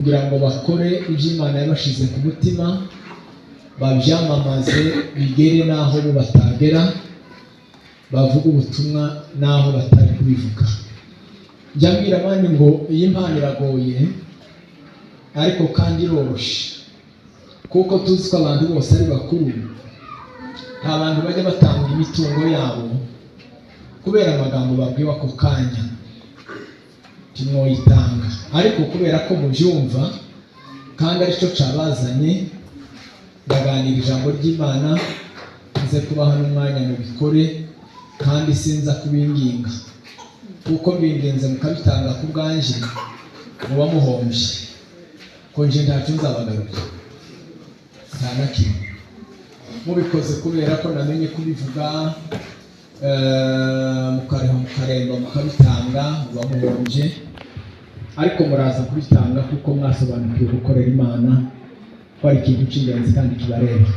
Kugira ngo bakore ibyo Imana yabashize ku mutima, babyamamaze bigere n'aho bo batagera, bavuga ubutumwa n'aho batari kubivuga. Njya mbwira abandi ngo iyi mpano iragoye, ariko kandi iroroshye, kuko tuzi ko abantu bose ari bakuru. Nta bantu bajya batanga imitungo yabo kubera amagambo babwiwe ako kanya, ntimwoyitanga. Ariko kubera ko mubyumva kandi aricyo cabazanye, ndaganira ijambo ry'Imana, nze kubaha n'umwanya mubikore, kandi sinza kubinginga, kuko mbinginze mukabitanga ku bwanjye muba muhombye, ko nje ntacyo nzabagarurira, nta na kimwe. Mubikoze kubera ko namenye kubivuga, mukareha mukaremba mukabitanga, muba muhombye. Ariko muraza kubitanga kuko mwasobanukiwe gukorera Imana ko ari ikintu cy'ingenzi kandi kibareba.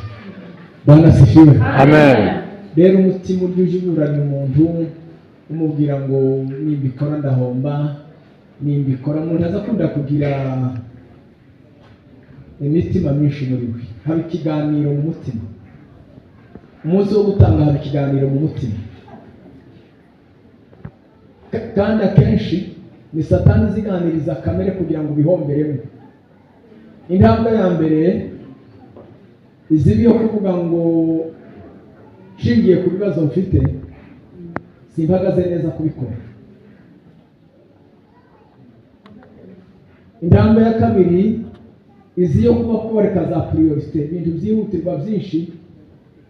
Bwana asifiwe. Amen. Rero umutima urya uje uburanya umuntu, umubwira ngo nimbikora ndahomba, nimbikora. Umuntu aza akunda kugira imitima myinshi muri we. Haba ikiganiro mu mutima umunsi wo gutanga, haba ikiganiro mu mutima. Kandi akenshi ni Satani iziganiriza kamere kugira ngo ubihomberemo. Intambwe ya mbere izibi yo kuvuga ngo nshingiye ku bibazo mfite simpagaze neza kubikora. Intambwe ya kabiri izi yo kuba kubareka za priorité, ibintu byihutirwa byinshi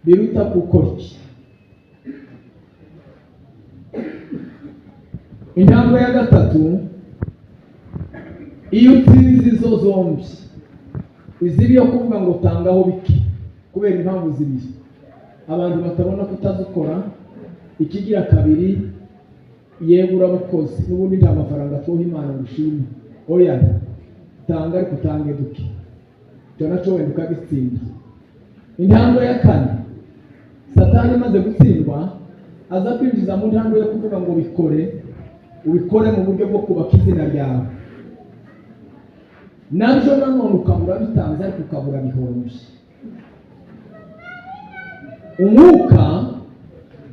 biruta gukora iki. Intambwe ya gatatu, iyo utsinze izo zombi, izibi yo kuvuga ngo tangaho bike kubera impamvu zibiri abantu batabona kutazikora. Ikigira kabiri, yewe urabukoze n'ubundi nta mafaranga twoha Imana ngo ushime, oya tanga, ariko utange duke, icyo nacyo wenda ukagitsinda. Intambwe ya kane, Satani imaze gutsindwa aza kwinjiza mu ntambwe yo kuvuga ngo bikore, ubikore mu buryo bwo kubaka izina ryawe, nabyo nanone ukabura bitanze, ariko ukabura bihombye. Umwuka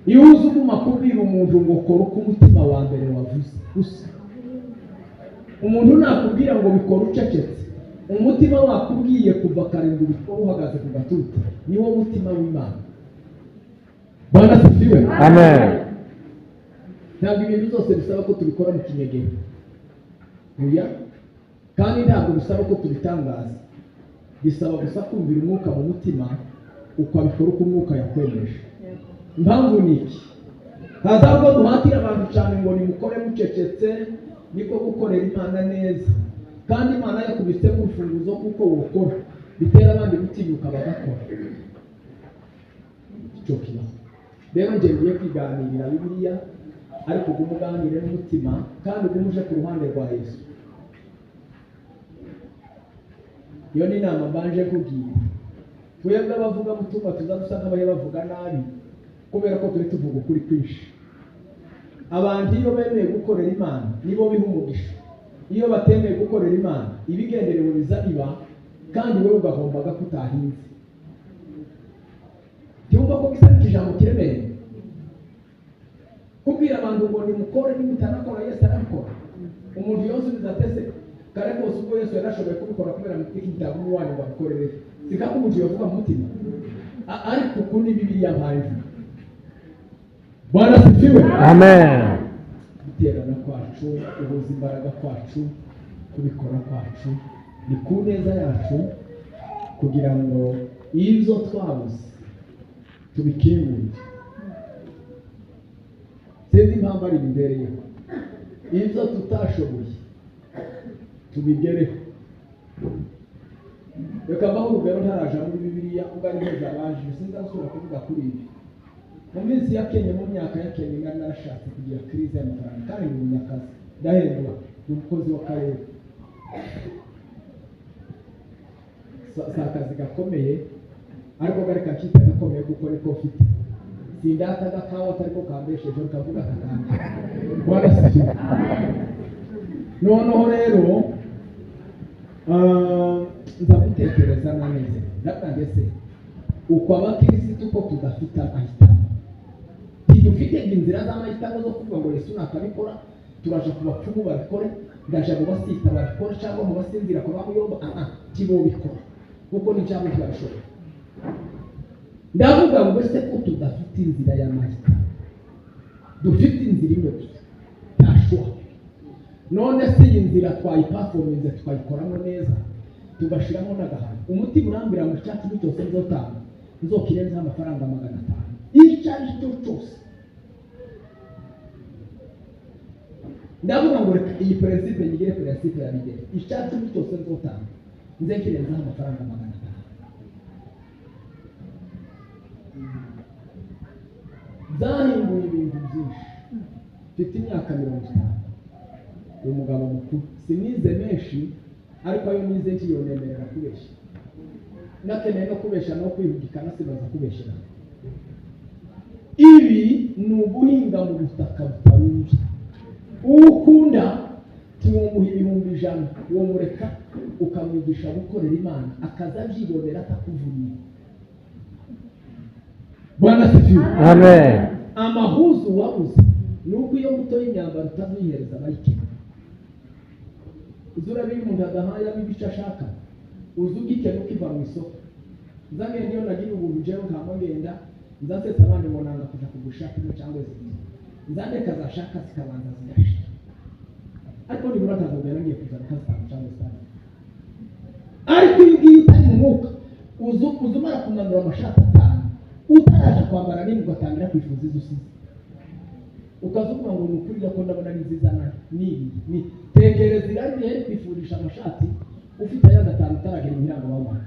iyo uza uguma kubwira umuntu ngo kora uko umutima wa mbere wavuze gusa, umuntu nakubwira ngo bikore ucecetse, umutima wakubwiye kuva kare ngo ubikore uhagaze ku gatuti, niwo mutima w'Imana. Bwana asifiwe. Amen. Ntabwo ibintu byose bisaba ko tubikora mu kinyegero, oya, kandi ntabwo bisaba ko tubitangaza. Bisaba gusa kumvira umwuka mu mutima, ukabikora uko umwuka yakwemeje. Impamvu ni iki? Haza ubwo duhatira abantu cyane ngo nimukore mucecetse, niko gukorera Imana neza, kandi Imana yakubitsemo urufunguzo kuko wokora bitera abandi gutinyuka bagakora. Icyo kibaho rero, njye ngiye kwiganirira Bibiliya, ariko ugume uganire n'umutima, kandi ugume uje ku ruhande rwa Yesu. Iyo ni inama mbanje kubwira twebwe abavugabutumwa, tuza dusa nk'abari bavuga nabi kubera ko turi tuvuga ukuri kwinshi. Abantu iyo bemeye gukorera Imana nibo biha umugisha, iyo batemeye gukorera Imana ibigenderewe biza biba, kandi wowe ugahombaga ko utahinze. Ntiwumva ko gisa n'ikijambo kiremereye kubwira abantu ngo nimukore, nimutanakora Yesu arabikora. Umuntu yosubiza atese kare kose ubwo Yesu yarashoboye kubikora kubera igitabo wanyu ngo abikorere, sika ko umuntu yavuga mu mutima. Ariko uku ni Bibiliya mpamvu. Bwana asifiwe. Amen. Guterana kwacu, guhuza imbaraga kwacu, kubikora kwacu ni ku neza yacu, kugira ngo ibyo twabuze tubikingure. Sinzi impamvu ari imbereyeho, ibyo tutashoboye tubigereho. Reka mbaho urugero ntaraja muri Bibiliya, ubwo ari bwo zabanje, sinzasubira kuvuga kuri ibi. Mu minsi ya Kenya, mu myaka ya Kenya, nari narashatse kugira crise y'amafaranga, kandi ndi umunyakazi, ndahembwa, ndi umukozi w'akarere. Si akazi gakomeye, ariko kari kakita gakomeye kuko niko mfite. Sindata agakawa atari ko kambesheje, kavuga kakanje. Bwana asifiwe. Noneho rero Nza gutekereza naneze ndavuga se uko abakirisitu ko tudafite amahitamo, ntidufite inzira z'amahitamo zo kuvuga ngo Yesu natabikora turaja ku bapfumu babikore, ndaja mu basita babikore cyangwa mu basinzira ku bamuyomba, tibobikora kuko n'icyabo ntibabishobora. Ndavuga ngo ese ko tudafite inzira y'amahitamo, dufite inzira imwe gusa ntashobora. None se iyi nzira twayipafominze tukayikoramo neza tugashiramo n'agahano, umutima urambwira ngo icyacu cyose nzotanga nzokirenzaho amafaranga 500 icyo ari cyo cyose. Ndavuga ngo reka iyi principe nyigire principe ya bigere, icyacu cyose nzotanga nze kirenzaho amafaranga 500. Zahinduye ibintu byinshi. Mfite imyaka 50, umugabo mukuru, sinize menshi ariko ayo nize ntiyonemerera kubeshya, nakeneye no kubeshya no kwihugikana sinaza kubeshyera. Ibi ni uguhinga mu butaka butarumbye. Uwo ukunda tiwomuha 100,000, uwo mureka ukamwigisha gukorera Imana akaza abyibonera atakuvunye. Bwana asifiwe. Amen. Amahuzu wabuze ni uko iyo mbuto y'imyambaro utazihereza abayikena. Uzi urabiye umuntu adahaye abiba icyo ashaka, uzi ugikena ukiva mu isoko. Nza ngenda iyo nagira ubuntu jewe nkama ngenda nzasetsa abandi ngo nanga kuja kugura imwe cyangwa zibiri, nzandeka zashaka zikabanza zigashira, ariko nibura nkazogera ngiye kuzana nka 5 cyangwa 6. Ariko iyo ugiye utari mu mwuka, uzi umara kumanura amashati 5 utaraje kwambara nini ugatangira kwifuza izo usize, ukazuvuga ngo ni ukuri ko ndabona ari nziza ni tekereza irari riheri kwifurisha amashati ufite aya 5 utaragera imuhira ngo wamare.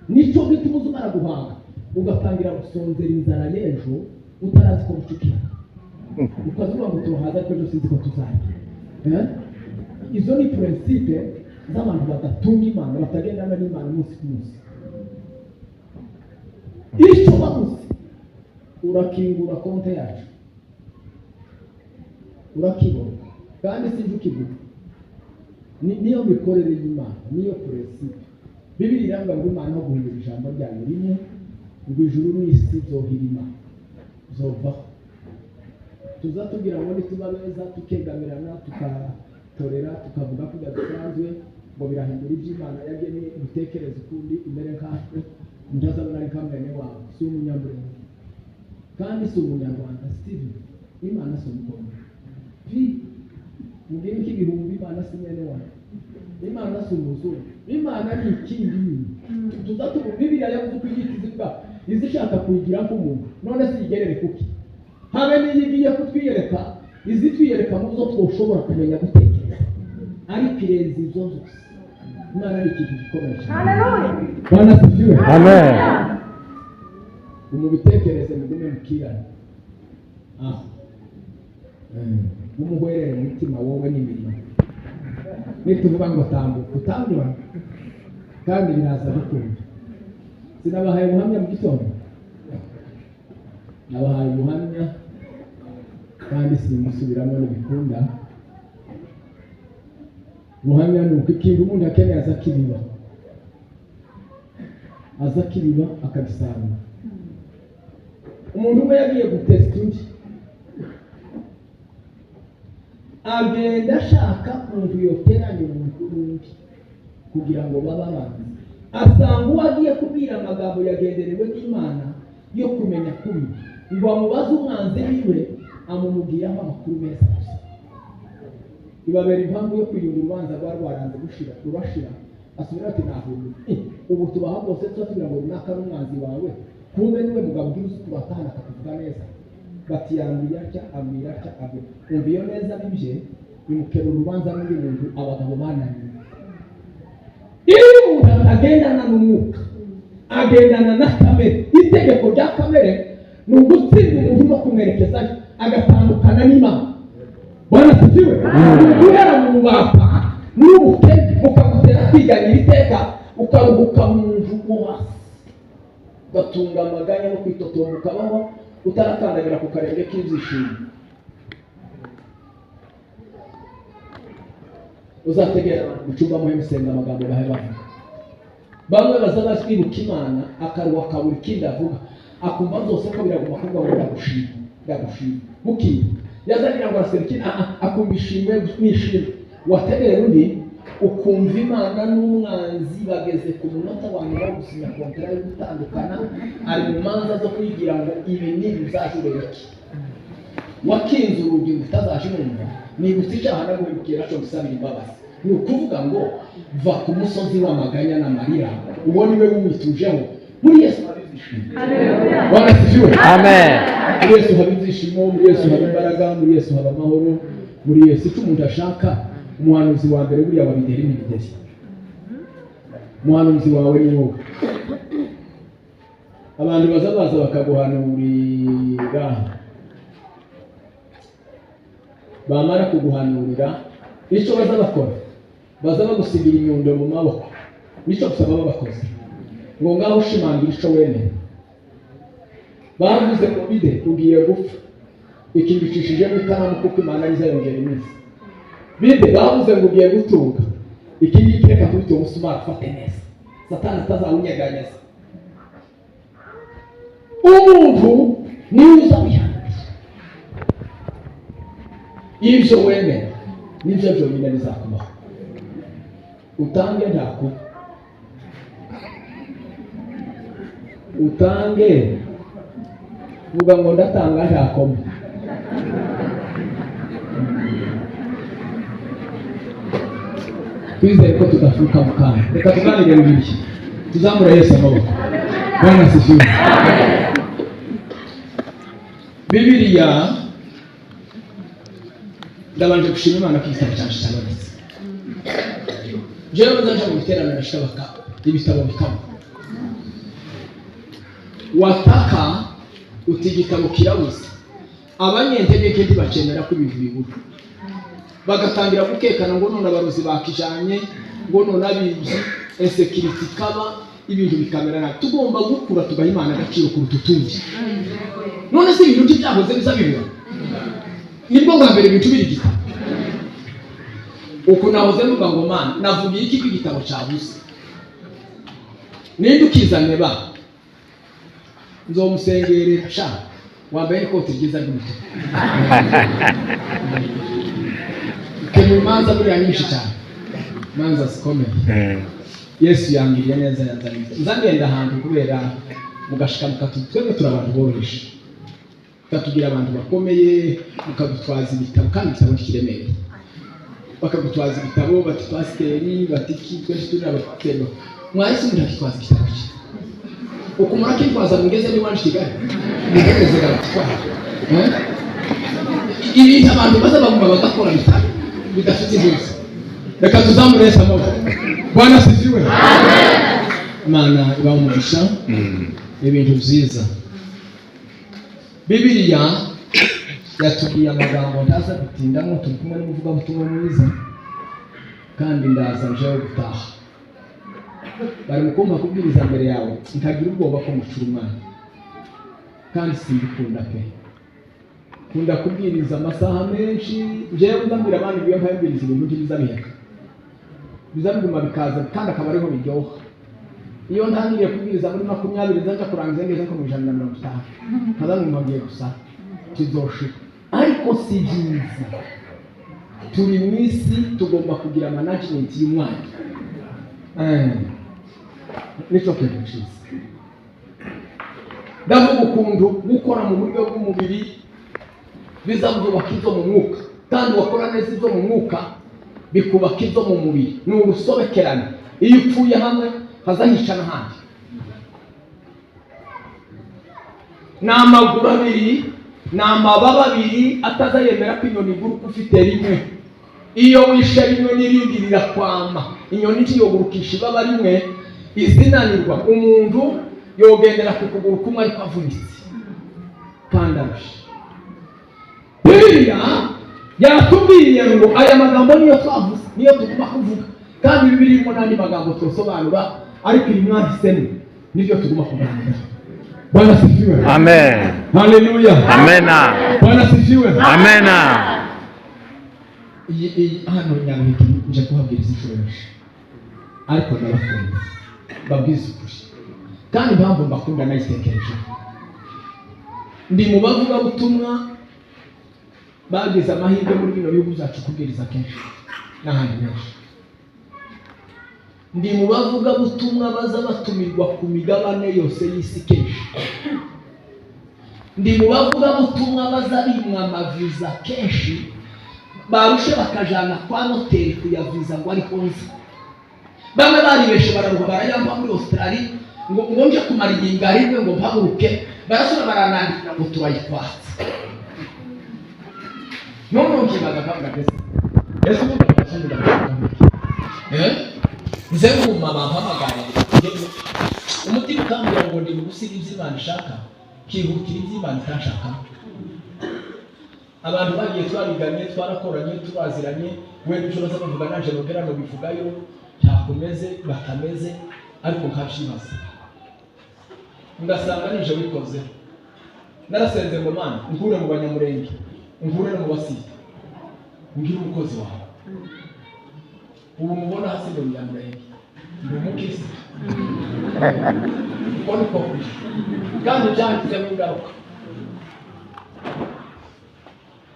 Nicyo gituma uza umara guhanga ugatangira gusonzera inzara y'ejo utarazi ko bucukira, ukazuvuga ngo tuhaza ariko ejo sinzi ko tuzarya. Izo ni principe z'abantu badatunga Imana, batagendana n'Imana umunsi ku munsi. Icyo wabuze urakingura konte yacu urakibona, kandi sinzi ukigura. Niyo mikorere y'Imana, niyo principe. Bibiliya iranga ngo Imana aho guhindura ijambo ryayo rimwe ngo ijuru n'isi zohirima zovaho. Tuzatubwira ngo nituba beza tukegamirana tukatorera tukavuga ko bidasanzwe ngo birahindura iby'Imana yagennye, utekereze ukundi umere nkatwe, ntazabona ari nka mwene wawe, si umunyamurenge kandi si umunyarwanda. Steven, Imana si umukongo, mubwire ko ibihumbi Imana si mwene wawe, Imana si umuzungu, Imana ni ikindi. Tuzatubu Bibiliya yavuze uko igiti zivuga izishaka kuyigira nk'umuntu, none si igerere kuki habe n'iyo igiye kutwiyereka, izitwiyereka mu zo twoshobora kumenya gutekereza, ariko irenze izo zose. Imana ni ikintu gikomeye cyane. Haleluya. Bwana asifiwe. Amen. Mubitekereze mugume mukirane aho mumuhwerere umutima wowe n'imirimo. Nituvuga ngo tambuka utambura kandi biraza gukunda. Sinabahaye ubuhamya mu gitondo, nabahaye ubuhamya kandi simusubiramo ntibikunda. Ubuhamya ni uko ikintu umuntu akeneye aza akibiba, aza akibiba akagisarura. Umuntu umwe yagiye gutesita undi, agenda ashaka ukuntu yoteranya umuntu n'undi kugira ngo babe abanzi. Asanga uwo agiye kubwira amagambo yagenderewe n'Imana yo kumenya kubi, ngo amubaze umwanzi wiwe, amumubwiraho amakuru meza gusa. Ibabera impamvu yo kwirinda urubanza rwa rwaranze gushira rurashira. Asubira ati nahumye, ubu tubaha bose tuba tugira ngo runaka n'umwanzi wawe, kumbe niwe mugabo ugira uzi tubatahana akakuvuga neza. Bati yambwira atya, ambwira atya, ambwira. Umva iyo neza bibye bimukebura urubanza n'undi muntu, abagabo bananiwe. Iyo umuntu atagendana n'umwuka agendana na kamere. Itegeko rya kamere ni ugutsinda umuntu no kumwerekezayo agatandukana n'Imana. Bwana asifiwe. Guhera mu bubata n'ubukene bukagutera kwiganyira iteka, ukaruhuka mu nzu wo hasi, ugatunga amaganya no kwitotomba, ukabaho utarakandagira ku karenge k'ibyishimo. Uzategera abantu mu cyumba muhe musenga, amagambo bahe bavuga. Bamwe baza bibuka Imana, akaruha, akabura ikindi avuga, akumva byose ko biraguma kuvuga ngo ndagushima, ndagushima. Bukira yazagira ngo arasaba ikindi, ah, ah, akumva ishimwe n'ishimwe. Wategera undi, ukumva Imana n'umwanzi bageze ku munota wa nyuma wo gusinya kontara yo gutandukana, ari mu manza zo kwigira ngo ibi n'ibi uzajure iki. Wakinze urugi ngo utazaje umva, nibutse icyaha naguhemukiye, naco gusabira imbabazi. Ni ukuvuga ngo va ku musozi w'amaganya n'amarira, uwo ni we witujeho. Muri Yesu haba ibyishimo. Bwana asifiwe. Amen. Muri Yesu haba ibyishimo, muri Yesu haba imbaraga, muri Yesu haba amahoro. Muri Yesu icyo umuntu ashaka. Umuhanuzi wa mbere buriya wa bideri ni bideri. Umuhanuzi wawe ni wowe. Abantu baza baza bakaguhanurira, bamara kuguhanurira, icyo baza bakora, baza bagusigira inyundo mu maboko. Nicyo gusa baba bakoze, ngo ngaho ushimangira icyo wemera. Bavuze ngo bide ugiye gupfa, ikingicishijemo ikaramu, kuko Imana izayongera iminsi. Bide bavuze ngo ugiye gutunga, iki ngiki reka kubita umusumari ufate neza, Satani atazawunyeganyeza. Umuntu niwe uza wihanurira. Ibyo wemera nibyo byonyine bizakubaho. Utange ntakuba, utange, vuga ngo ndatanga ntakoma. Twizere ko tudafuka mu kanya. Reka tuganire Bibiliya, tuzamure Yesu amaboko. Bwana asifiwe. Bibiliya, ndabanje gushima Imana ko igitabo cyanjye cyabonetse. Jewe nzaja mu biterane nashaka ibitabo bikaba, wataka uti igitabo kirabuze. Abanyentege nke ntibacemera ko ibintu bibura, bagatangira gukekana ngo none abarozi bakijanye, ngo none abibyi, insecurity ikaba, ibintu bikamera nabi. Tugomba gukura tugaha Imana agaciro kuruta utundi. None se ibintu ntibyahoze biza bibura? Nibwo bwa mbere ibintu birigita uku. Nahoze mvuga ngo Mana, navugiye iki ko igitabo cyabuze? Ninde ukizanye? Ba nzomusengerera. Sha, wambaye n'ikoti ryiza ry'umutuku. Ukemura imanza buriya nyinshi cyane, imanza zikomeye. Yesu yangiriye neza, yanzaniye. Nza ngenda ahantu kubera mugashika mukatu, twebwe turi abantu boroheje, mukatugira abantu bakomeye, mukadutwaza ibitabo, kandi igitabo ntikiremereye. Bakagutwaza ibitabo, bati pasiteri, bati iki, twese turi abapasiteri. Mwahise umuntu akitwaza igitabo cye, ukumara akitwaza, mugeze n'iwacu Kigali mugereze baratwara. Ibintu abantu baza baguma bagakora bidafite intuzi. Reka tuzamure Yesu amaboko. Bwana asifiwe. Imana ibaha umugisha. Ibintu byiza. Bibiliya yatubwiye amagambo ntaza gutindamo. Turi kumwe n'umuvugabutumwa mwiza, kandi ndaza njewe gutaha. Bari mu kumpa kubwiriza mbere yawe, nkagira ubwoba ko mucura umwana, kandi simbikunda pe. Nkunda kubwiriza amasaha menshi. Njyewe ndambwira abandi iyo mpabwiriza ibintu ntibiza biheka, biza biguma bikaza, kandi akaba ariho biryoha. Iyo ntangiriye kubwiriza muri 20, nzaja kurangiza ngeze nko mu 150, nkaza numva ngiye gusa kizoshira. Ariko si byiza, turi mu isi, tugomba kugira management y'umwanya. Nicyo kintu cyiza. Ndavuga ukuntu gukora mu buryo bw'umubiri biza byubaka ibyo mu mwuka, kandi wakora neza ibyo mu mwuka bikubaka ibyo mu mubiri. Ni urusobekerane, iyo upfuye hamwe hazahica n'ahandi. Ni amaguru abiri, ni amababa abiri atazayemera ko inyoni iguruka ufite rimwe. Iyo wishe rimwe n'irindi rirakwama. Inyoni ntiyogurukisha ibaba rimwe, izinanirwa. Umuntu yogendera ku kuguru kumwe ariko avunitse kandi arushe. Bibiliya yatubwiye ngo aya magambo niyo twavuze, niyo tugomba kuvuga, kandi Bibiliya irimo n'andi magambo twasobanura, ariko iri mwahisemo nibyo tugomba kuganira. Bwana asifiwe. Amen. Haleluya. Amena. Bwana asifiwe. Amena. Iyi hano Nyaruhita nje kuhabwiriza inshuro nyinshi, ariko ndabakunda, mbabwiza ukuri. Kandi impamvu mbakunda nayitekerejeho. Ndi mu bavugabutumwa bagize amahirwe muri bino bihugu byacu kubwiriza kenshi n'ahandi henshi. Ndi mu bavugabutumwa baza batumirwa ku migabane yose y'isi kenshi. Ndi mu bavugabutumwa baza bimwa amaviza kenshi, barushe bakajana kwa noteri kuyaviza ngo ariho nzi. Bamwe baribeshe, bararuha, barayampa muri Australia ngo nje kumara igihe rimwe ngo mpaguruke, barasubira baranandikira ngo turayikwatse. None nkibaza, kavuga mbese ese ubundi abazungu ndabavuga eh nze nguma bampamagare, umutima ukambwira ngo ndi gusiga ibyo Imana ishaka, kihutira ibyo Imana itashaka. Abantu bagiye twariganye, twarakoranye, turaziranye, wenda icyo baza bavuga naje nongera bivugayo, ntakomeze batameze, ariko nkabyibaza ngasanga nije wikoze. Narasenze ngo: "Mana, nkure mu Banyamurenge, nkure no mu Basita, ngire umukozi wawe." Ubu mubona hasi ndi Umunyamurenge, ndi umukristo, uko niko kuri, kandi byangizemo ingaruka.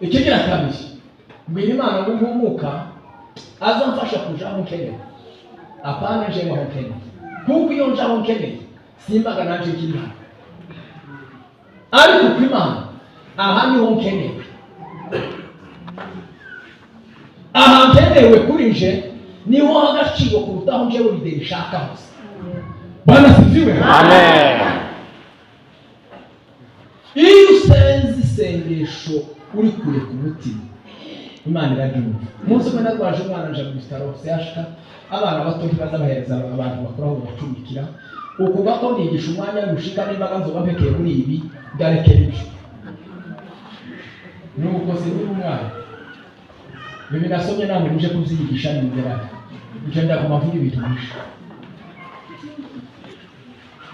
Ikigira kabiri, mbwira Imana ngo nkumuka aza mfasha kuja aho nkeneye, apana nje aho nkeneye, kuko iyo nje aho nkeneye simbaga nanje nkiri hano. Ariko uko Imana, aha niho nkenewe, aha nkenewe kuri nje niho agaciro kuruta aho njewe bideri nshaka hose. Bwana asifiwe. Amen. Iyo usenze isengesho uri kure ku mutima, Imana iraryumva. Umunsi umwe narwaje umwana, nje mu bitaro CHK. Abana bato ntibaza bahereza abantu bakuru aho babacumbikira. Ukuvuga ko nigisha umwanya gushika nimbaga nzoba mpekeye muri ibi, ndarekera ibyo. Nuko sinzi umwana, ibi nasomye ntabwo nje kubyigisha nizera icyo ndaguma mvuga ibintu byinshi.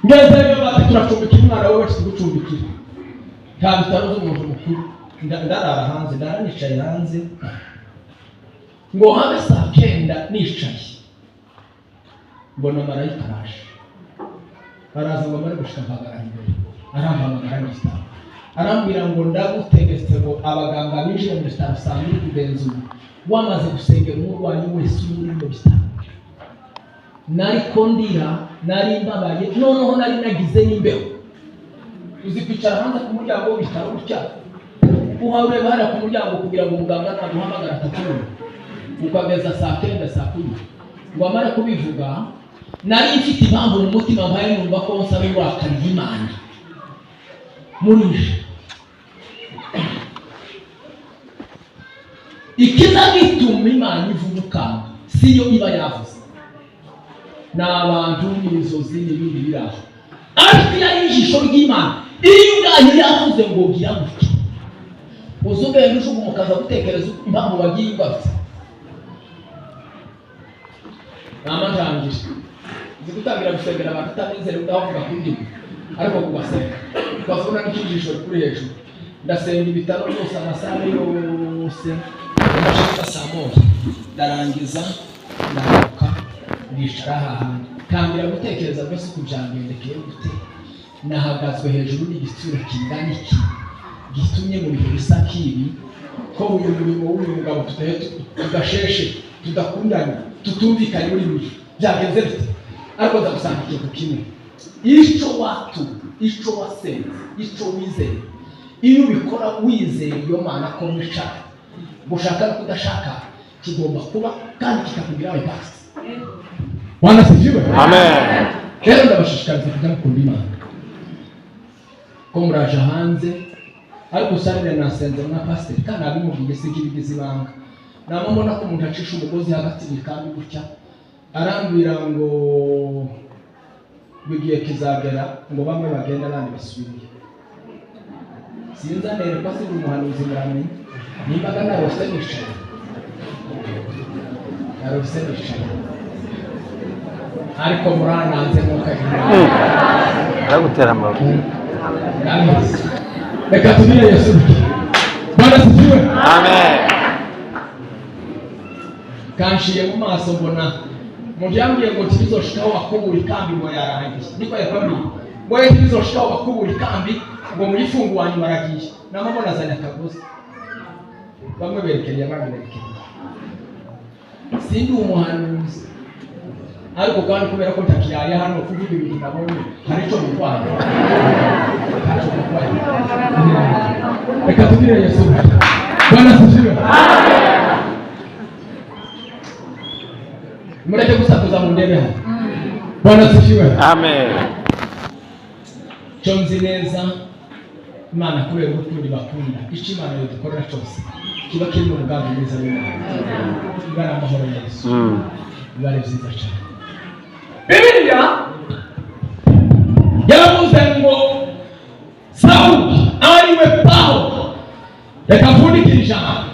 Ngezeyo bati: "Turacumbikira umwana wawe, tugucumbikira." Nta bitaro by'umuntu mukuru. Ndarara hanze, ndara nicaye hanze ngo habe saa 9. Nicaye mbona marayika araje, araza ngo amare gushika mpagarara imbere, arampamagara n'igitabo, arambwira ngo: "Ndagutegetse ngo abaganga binjire mu bitaro saa 2 kugenza ubu, wamaze gusengera umurwayi wese uri muri bino bitaro." Nariko ndira, nari mbabaye, noneho nari nagize n'imbeho. Uzi kwicara hanze ku muryango w'ibitaro gutya, uhareba hariya ku muryango kugira ngo muganga naguhamagara atakubona, ukageza saa 9, saa 10 ngo amare kubivuga. Nari mfite impamvu mu mutima mpaye numva ko nsaba uburakari Imana murije. Ikiza gituma Imana ivuga ukanga siyo iba yavuze, ni abantu n'inzozi n'ibindi biri aho. Ariko iyo ari ijisho ry'Imana, iyo ubwayo yavuze ngo gira gutya, uzi ubwenge ujugunya ukaza gutekereza impamvu wagiye ugarutse. Nama ntangire nzi gutangira gusengera abantu utanezerewe, udavuga ku ndimi, ariko kugasenga ukabona n'ikijisho rikuri hejuru. Ndasenga ibitaro byose, amasaha yose ndashaka, saa 1 ndarangiza, ndagaruka nicara hahandi, tangira gutekereza mbese uku byangendekeye gute, nahagazwe hejuru n'igitsure kingana iki gitumye mu bihe bisa nk'ibi, ko uyu murimo w'uyu mugabo tudasheshe, tudakundanye, tutumvikanye muri ibi, byagenze bite? Ariko nza gusanga ikintu kimwe: ico watuye, ico wasenze, ico wizeye, iyo ubikora wizeye iyo Mana ko mwicara, gushaka no kudashaka kigomba kuba kandi kikakugiraho impact. Bwana asifiwe. Amen. Rero ndabashishikariza kujya mukunda Imana ko muraje hanze. Ariko usangire nasenze nka pasiteri kandi nabimubwiye, si nk'ibigize ibanga. Nama mbona ko umuntu acisha umugozi hagati mu ikambi gutya, arambwira ngo igihe kizagera ngo bamwe bagende abandi basubireyo. Sinzanerwa, si umuhanuzi, muramenye nimbaga narose nicaye, narose nicaye, ariko murananze mukagira. Aragutera amabuye. Ndabizi. Reka tubire Yesu. Bwana asifiwe. Amen. Kanshiye mu maso mbona umuntu yambwiye ngo ntibizoshikaho bakubura ikambi ngo yarangiye. Niko yakwambwiye ngo ntibizoshikaho bakubura ikambi ngo muyifungu wanyu baragiye. Namabona azanye akagozi, bamwe berekereye abandi berekereye. Sindi umuhanuzi, ariko kandi kubera ko ntakiraye hano kuvuga ibintu nabonye, hari icyo mutwaye, ntacyo mutwaye. Reka tugire Yesu. Bwana asifiwe. Mureke gusakuza mu ndebe hano. Bwana asifiwe. Amen. Cyo nzi neza, Imana kubera urukundo bakunda, icyo Imana yadukorera cyose kiba kiri mu mugambi mwiza w'Imana. Biba ari amahoro ya Yesu, biba ari byiza cyane. Bibiliya yaravuze ngo Sawuli ariwe Pawulo, reka mfundikire ijambo,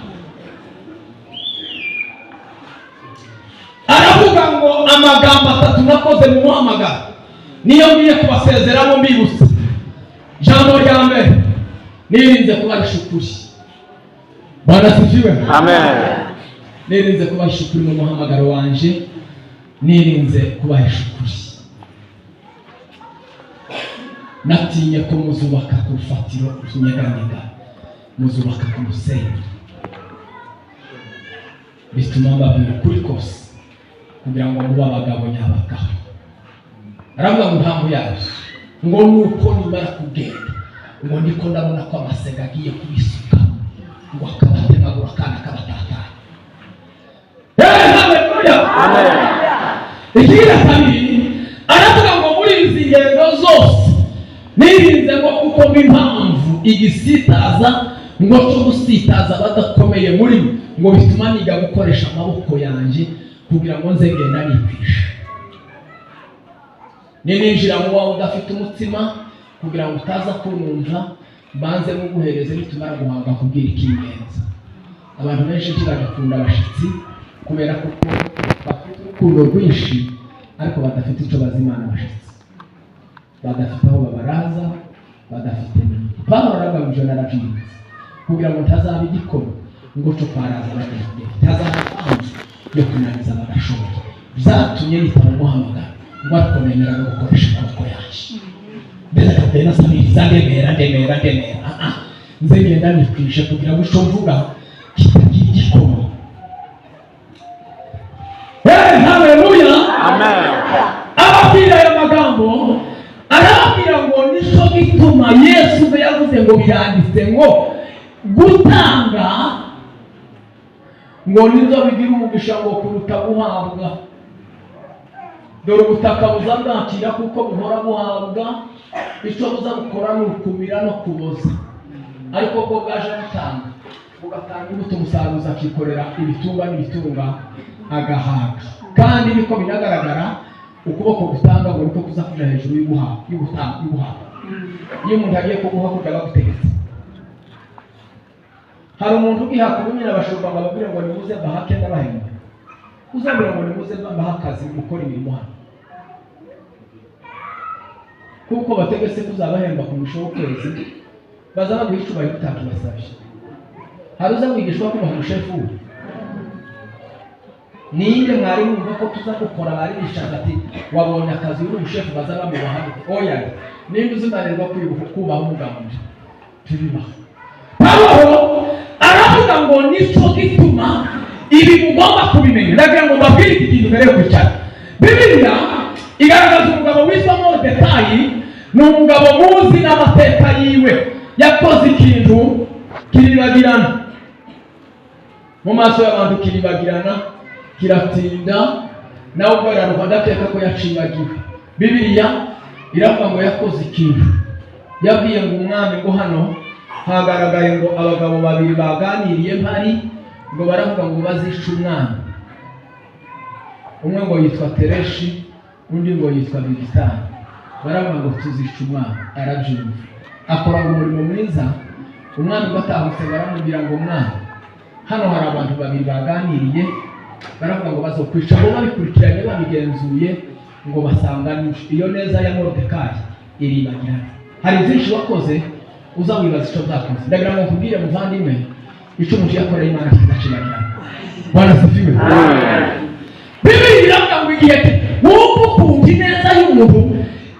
aravuga ngo amagambo atatu nakoze mu muhamagaro niyo ngiye kubasezeramo mbibutsa. Ijambo rya mbere, nirinze kubahisha ukuri. Bwana asifiwe. Amen. Nirinze kubahisha ukuri mu muhamagaro wanje, nirinze kubahisha ukuri. Natinye ko muzubaka ku rufatiro runyeganyega, muzubaka ku musenyi. Bituma mbabwira ukuri kose kugira ngo mube abagabo nyabagabo. Aravuga ngo ntabwo yaje ngo nuko nimara kugenda ngo niko ndabona ko amasega agiye kubisuka ngo akabatemagura kandi akabatatanya. Haleluya. Amen. Ikigira kabiri, aravuga ngo muri izi ngendo zose nirinze ngo kuko impamvu igisitaza ngo cyo gusitaza badakomeye muri ngo bituma niga gukoresha amaboko yanjye kugira ngo nze ngenda nikwisha. Ninjira mu wawe udafite umutsima kugira ngo utaza kunumva, mbanze muguhereze nitumara guhanga kubwira ikingenza. Abantu benshi ntibagakunda abashitsi kubera ko bafite urukundo rwinshi ariko badafite icyo bazimana abashitsi, badafite aho babaraza, badafite n'ibindi. Pawulo aravuga ngo ijoro narabyibutse kugira ngo ntazaba igikoma ngo cyo kwaraza abadafite, ntazaba impamvu yo kunaniza abadashoboye. Byatumye nitaba umuhamagaro ngo ariko nemera no gukoresha amaboko yanjye. Mbese akagenda asabiriza, ndemera ndemera ndemera, nze ngenda nikwishe kugira ngo icyo mvuga kitagira igikoma. Haleluya. Amen. Ababwira aya magambo arababwira ngo nicyo gituma Yesu ubwe yavuze ngo biranditse ngo gutanga ngo nibyo bigira umugisha ngo kuruta guhabwa. Dore ubutaka buza bwakira kuko buhora buhabwa, icyo buza bukora ni ukumira no kuboza, ariko bwo bwaje gutanga bugatanga imbuto, umusaruzi akikorera ibitunga n'ibitunga agahaga. Kandi niko binagaragara, ukuboko gutanga ngo niko kuza kuja hejuru y'uguhabwa. Iyo umuntu agiye kuguha kuja bagutegetse. Hari umuntu ugiha kubumira abashumba ngo ababwire ngo nimuze mbahake ndabahemba, uzabwira ngo nimuze mbahe akazi mukora imirimo hano, kuko bategetse kuzabahemba ku musho w'ukwezi, baza baguha icyubahiro utakibasabye. Hari uza kwigishwa kubaha umushefu we? Ninde mwari wumva ko tuza gukora bari bishaza ati wabonye akazi uri umushefu baza bamubaha? Oya, ninde uzinanirwa kubaha umugambwe? Tubibaho. Pawulo aravuga ngo nicyo gituma ibi mugomba kubimenya. Ndagira ngo mbabwire iki kintu mbere yo kwicara. Bibiliya igaragaza umugabo witwa Moridekayi, ni umugabo muzi n'amateka yiwe, yakoze ikintu kiribagirana mu maso y'abantu, kiribagirana kiratinda, nawe ubwo araruha ndakeka ko yacibagiwe. Bibiliya iravuga ngo yakoze ikintu, yabwiye ngo umwami ngo hano hagaragaye ngo abagabo babiri baganiriye mpari, ngo baravuga ngo bazica umwami. Umwe ngo yitwa Tereshi, undi ngo yitwa Bigitani. Baravuga ngo tuzica umwami. Arabyumva, akora ngo umurimo mwiza. Umwami ngo atahutse baramubwira ngo mwami, hano hari abantu babiri baganiriye baravuga ngo bazokwica, ngo babikurikiranye babigenzuye ngo basanga iyo neza ya Moridekayi iribagirana. Hari byinshi wakoze uza wibaza icyo byakoze. Ndagira ngo nkubwire muvandimwe, icyo umuntu yakoreye Imana kidacibagirana. Bwana asifiwe. Bibiri iravuga ngo igihe wumva ukuntu ineza y'umuntu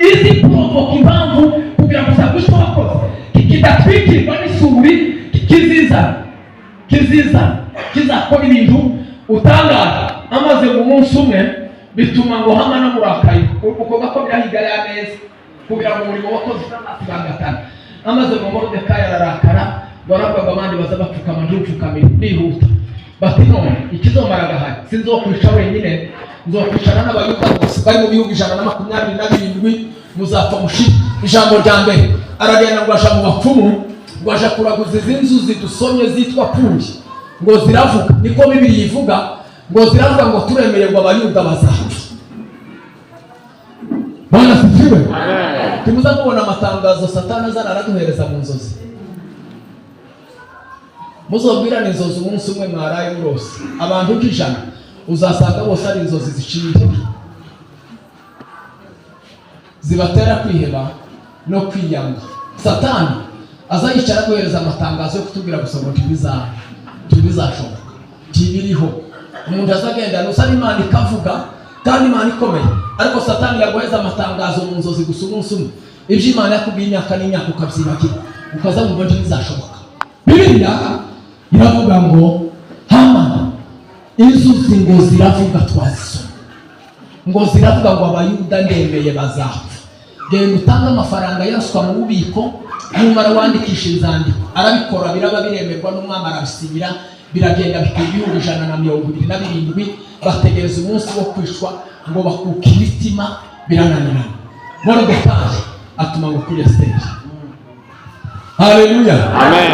izi provoka impamvu kugira ngo usabwe icyo wakoze kidatwikirwa n'isuri, kiziza kiziza kizakora ibintu utangaza. Amaze mu munsi umwe bituma ngo Hama namurakaye uko gako birahiga ya neza kugira ngo umurimo wakoze utazasibangatana. Amaze ngo Moridekayi ararakara, baravuga ngo abandi baza bapfukama, ntupfukamire. Ndihuta, bati none ikizomara agahari, sinzokwica wenyine, nzokwicara n'Abayuda bose bari mu bihugu 127, muzapfa mushire. Ijambo rya mbere, aragenda ngo aja mu bapfumu, ngo aja kuraguza izi nzuzi dusomye zitwa Puri, ngo ziravuga, niko Bibiri ivuga, ngo ziravuga ngo turemeye ngo Abayuda bazapfa. Bwana asifiwe. Timuza mubona amatangazo Satani azana araduhereza mu nzozi. Muzobwirane inzozi umunsi umwe mwaraye murose, abantu nk'ijana uzasanga bose ari inzozi ziciye intege, zibatera kwiheba no kwiyanga. Satani aza yicara aguhereza amatangazo yo kutubwira gusa ngo ntibizashoboka, ntibiriho. Umuntu azagenda nusa n'Imana ikavuga, kandi Imana ikomeye, ariko Satani yaguheza amatangazo mu nzozi gusa umunsi umwe, ibyo Imana yakubwiye imyaka n'imyaka ukabyibagirwa, ukaza wumva ntibizashoboka. Bibiliya iravuga ngo Hama inzuzi ngo ziravuga, twazisoma, ngo ziravuga ngo Abayuda ndemeye bazapfa, genda utange amafaranga ya ruswa mu bubiko, numara wandikisha inzandiko. Arabikora, biraba, biremerwa n'umwami, arabisinyira, biragenda bikaba ibihugu 127. Bategereza umunsi wo kwicwa ngo bakuka imitima, birananirana. Moridekayi atuma ngo kuri Esiteri. Haleluya! Amen.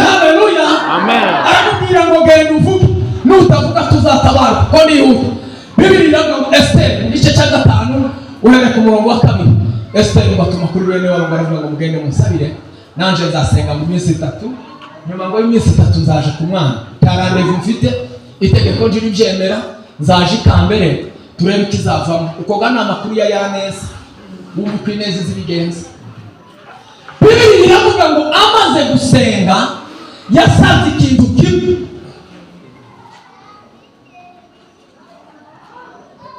Haleluya! Amen. Aramubwira ngo genda uvuge, nutavuga tuzatabarwa. Ko nihuta, Bibiri iravuga ngo Esiteri mu gice cya 5 uhereye ku murongo wa 2, Esiteri ngo atuma kuri bene wabo, ngo aravuga ngo mugende munsabire, nanje nzasenga mu minsi 3, nyuma ngo y'iminsi 3 nzaje ku mwana, nta rendez-vous mfite, itegeko ndiribyemera, nzaje ikambere turebe ikizavamo. Uko ga ni amakuru ya yaneza, wumva uko ineza izibigenza. Bibiri iravuga ngo amaze gusenga yasanze ikintu kimwe.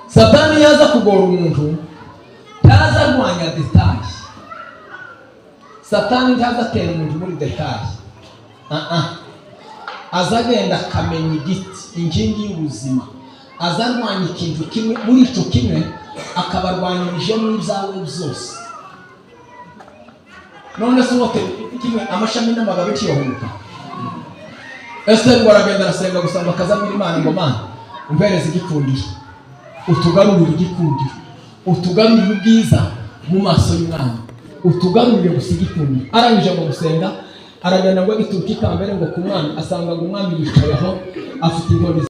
Satani yaza kugora umuntu, ntaza arwanya détail. Satani ntaza atera umuntu muri détail. Aza agenda akamenya igiti, inkingi y'ubuzima, aza arwanya ikintu kimwe, muri icyo kimwe akabarwanyirije n'ibyawe byose. None se uwotera igiti kimwe, amashami n'amababi kiyohuka? Esiteri ngo aragenda arasenga gusa, ngo akazabwira Imana ngo Mana umpereze igikundiro, utugarurire igikundiro, utugarurire ubwiza mu maso y'umwami, utugarurire gusa igikundiro. Arangije ngo gusenga, aragenda ngo agituruka ikambere ngo ku mwami, asanga ngo umwami yicaye aho afite inkoni.